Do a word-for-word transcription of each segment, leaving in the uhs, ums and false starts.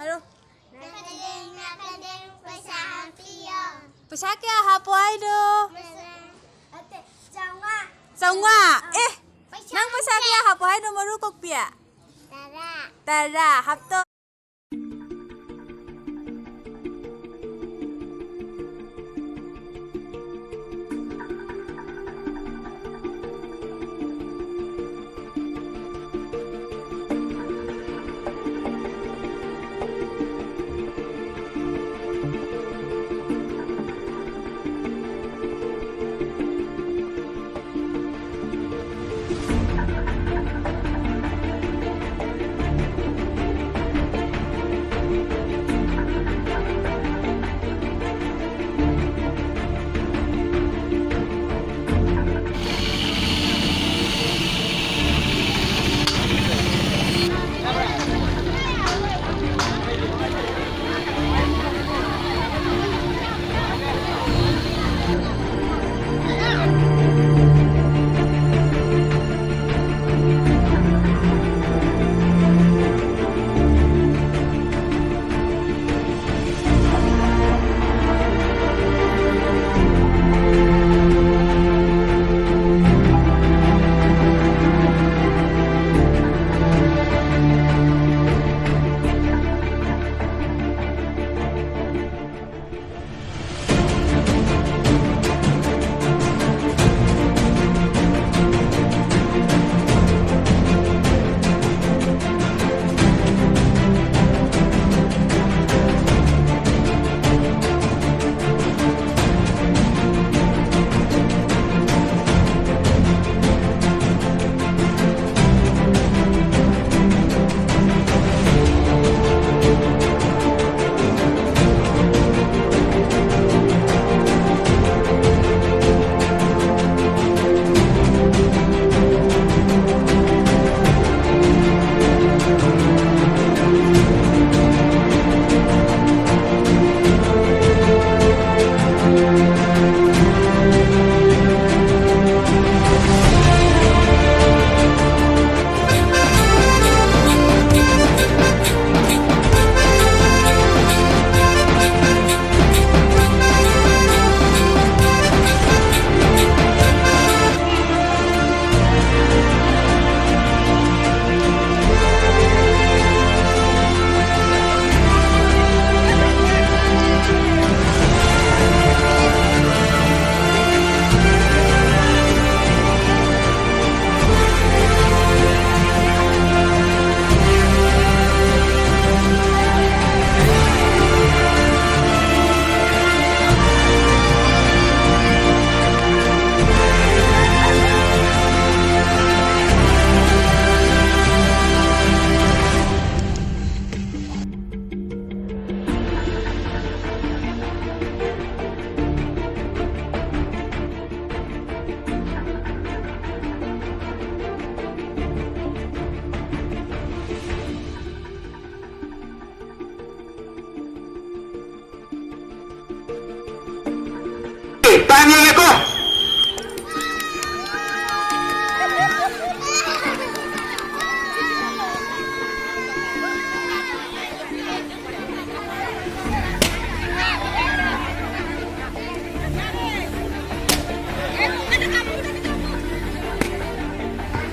ꯍꯥꯏꯔꯣ꯫ ꯅꯥꯀꯟꯗꯦꯡ, ꯅꯥꯀꯟꯗꯦꯡ, ꯄꯩꯁꯥ ꯍꯥꯞꯄꯤꯌꯣ꯫ ꯄꯩꯁꯥ ꯀꯌꯥ ꯍꯥꯞꯄꯣ ꯍꯥꯏꯅꯣ? ꯄꯩꯁꯥ, ꯅꯠꯇꯦ, ꯆꯥꯝꯃꯉꯥ꯫ ꯆꯥꯝꯃꯉꯥ? ꯑꯦ, ꯄꯩꯁꯥ ꯅꯪ ꯄꯩꯁꯥ ꯍꯥꯞꯄꯦ꯫ ꯀꯌꯥ ꯍꯥꯞꯄꯣ ꯍꯥꯏꯅꯣ, ꯃꯔꯨ ꯀꯣꯛꯄꯤ? ꯇꯔꯥ꯫ ꯇꯔꯥ ꯍꯥꯞꯇꯣ꯫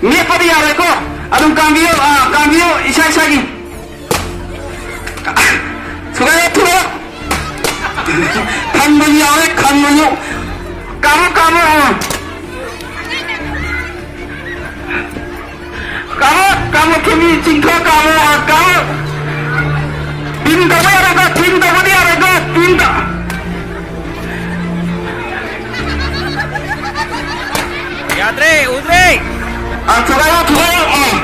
ꯂꯦꯞꯄꯗꯤ ꯌꯥꯔꯣꯏꯀꯣ꯫ ꯑꯗꯨꯝ ꯀꯥꯝꯕꯤꯌꯨ, ꯑꯥ, ꯀꯥꯝꯕꯤꯌꯨ, ꯏꯁꯥ ꯏꯁꯥꯒꯤ꯫ ꯊꯨꯒꯥꯏꯌꯣ, ꯊꯨꯒꯥꯏꯌꯣ꯫ ꯈꯪꯕꯁꯨ ꯌꯥꯎꯔꯦ, ꯈꯪꯕꯁꯨ꯫ ꯀꯥꯝꯃꯣ, ꯀꯥꯝꯃꯣ, ꯑꯥ꯫ ꯀꯥꯝꯃꯣ, ꯀꯥꯝꯃꯣ, ꯊꯨꯝꯃꯤ ꯆꯤꯡꯊꯣꯛ ꯀꯥꯝꯃꯣ, ꯑꯥ, ꯀꯥꯝꯃꯣ꯫ ꯇꯤꯝ ꯇꯧꯕ ꯌꯥꯔꯣꯏꯀꯣ, ꯇꯤꯝ ꯇꯧꯕꯗꯤ ꯌꯥꯔꯣꯏꯀꯣ, ꯇꯤꯝ ꯇꯧ-, ꯌꯥꯗ꯭ꯔꯦ, ꯎꯗ꯭ꯔꯦ꯫ ꯑꯥ, ꯊꯨꯒꯥꯏꯔꯣ, ꯊꯨꯒꯥꯏꯔꯣ, ꯑꯥ꯫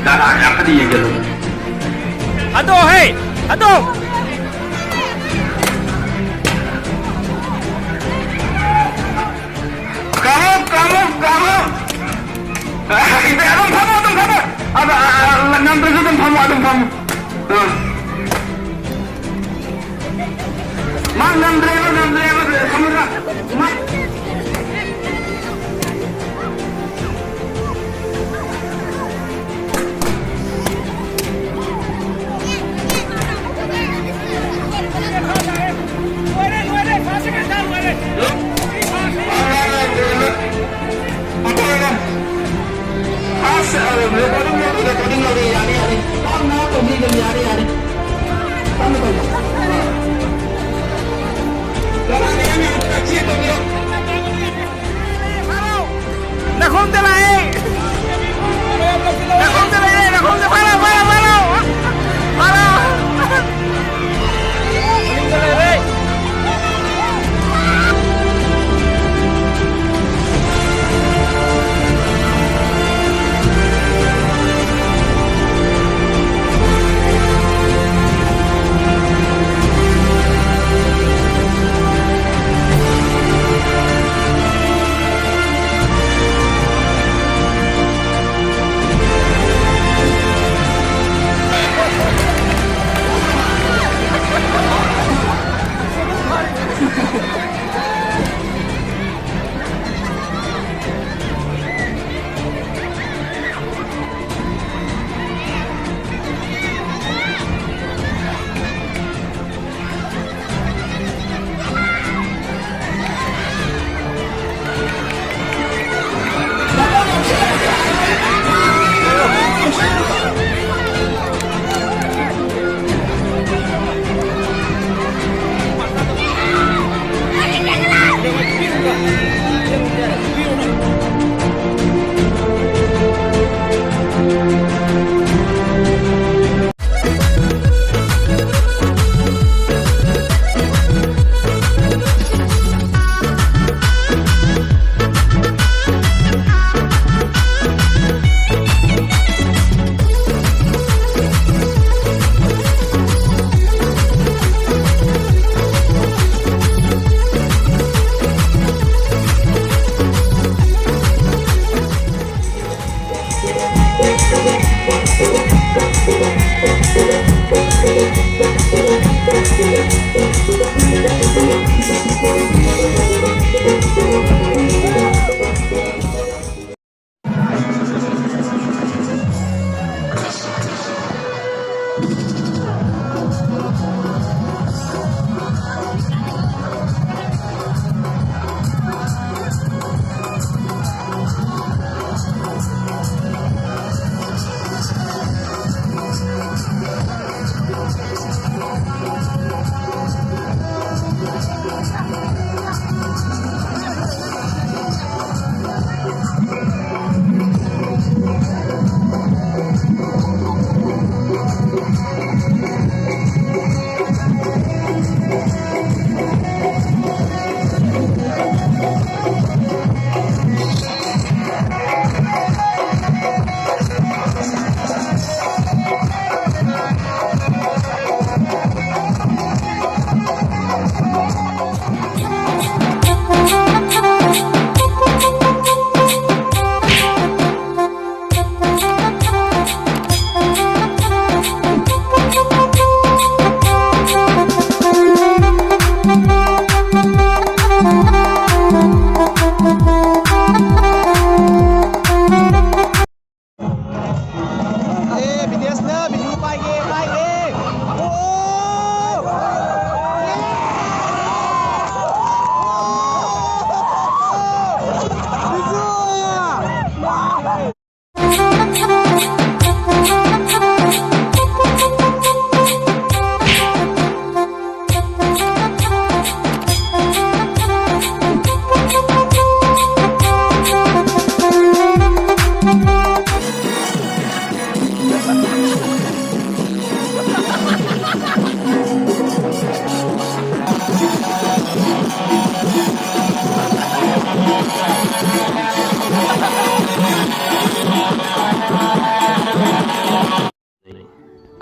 ꯗꯥ, ꯗꯥ, ꯌꯥꯝ ꯀꯟꯅ ꯌꯦꯡꯖꯜꯂꯨ꯫ ꯍꯟꯗꯣꯛꯑꯣ ꯍꯦ! ꯍꯟꯗꯣꯛ! ꯀꯥꯝꯃꯣ, ꯀꯥꯝꯃꯣ, ꯀꯥꯝꯃꯣ! ꯑꯗꯨꯝ ꯐꯝꯃꯣ, ꯑꯗꯨꯝ ꯐꯝꯃꯣ! ꯑꯗ, ꯑ, ꯑ, ꯉꯝꯗ꯭ꯔꯁꯨ ꯑꯗꯨꯝ ꯐꯝꯃꯣ, ꯑꯗꯨꯝ ꯐꯝꯃꯣ꯫ ꯑ꯫ ꯃꯥ ꯉꯝꯗ꯭ꯔꯦꯕ, ꯉꯝꯗ꯭ꯔꯦꯕ, ꯊꯝꯃꯨꯔꯣ꯫ ꯃꯥ ꯑꯁ, ꯑ, recording ꯂꯧꯔꯤ, recording ꯂꯧꯔꯤ, ꯌꯥꯔꯦ, ꯌꯥꯔꯦ꯫ ꯇꯞꯅ ꯇꯧꯕꯤꯒꯅꯨ, ꯌꯥꯔꯦ, ꯌꯥꯔꯦ꯫ ꯇꯞꯅ ꯇꯧꯕꯤ-, ꯀꯅꯥꯅ ꯌꯥꯝ ꯌꯥꯝ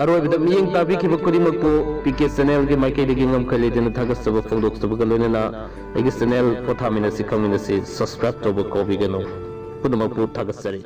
ꯑꯔꯣꯏꯕꯗ ꯃꯤꯠꯌꯦꯡ ꯇꯥꯕꯤꯈꯤꯕ ꯈꯨꯗꯤꯡꯃꯛꯄꯨ ꯄꯤ ꯀꯦ ꯆꯦꯅꯦꯜꯒꯤ ꯃꯥꯏꯀꯩꯗꯒꯤ ꯉꯝꯈꯩ ꯂꯩꯇꯅ ꯊꯥꯒꯠꯆꯕ ꯐꯣꯡꯗꯣꯛꯆꯕꯒ ꯂꯣꯏꯅꯅ ꯑꯩꯒꯤ ꯆꯦꯅꯦꯜ ꯄꯣꯊꯥꯃꯤꯟꯅꯁꯤ ꯈꯪꯃꯤꯟꯅꯁꯤ ꯁꯕꯁꯀ꯭ꯔꯥꯏꯕ ꯇꯧꯕ ꯀꯥꯎꯕꯤꯒꯅꯨ꯫ ꯄꯨꯝꯅꯃꯛꯄꯨ ꯊꯥꯒꯠꯆꯔꯤ꯫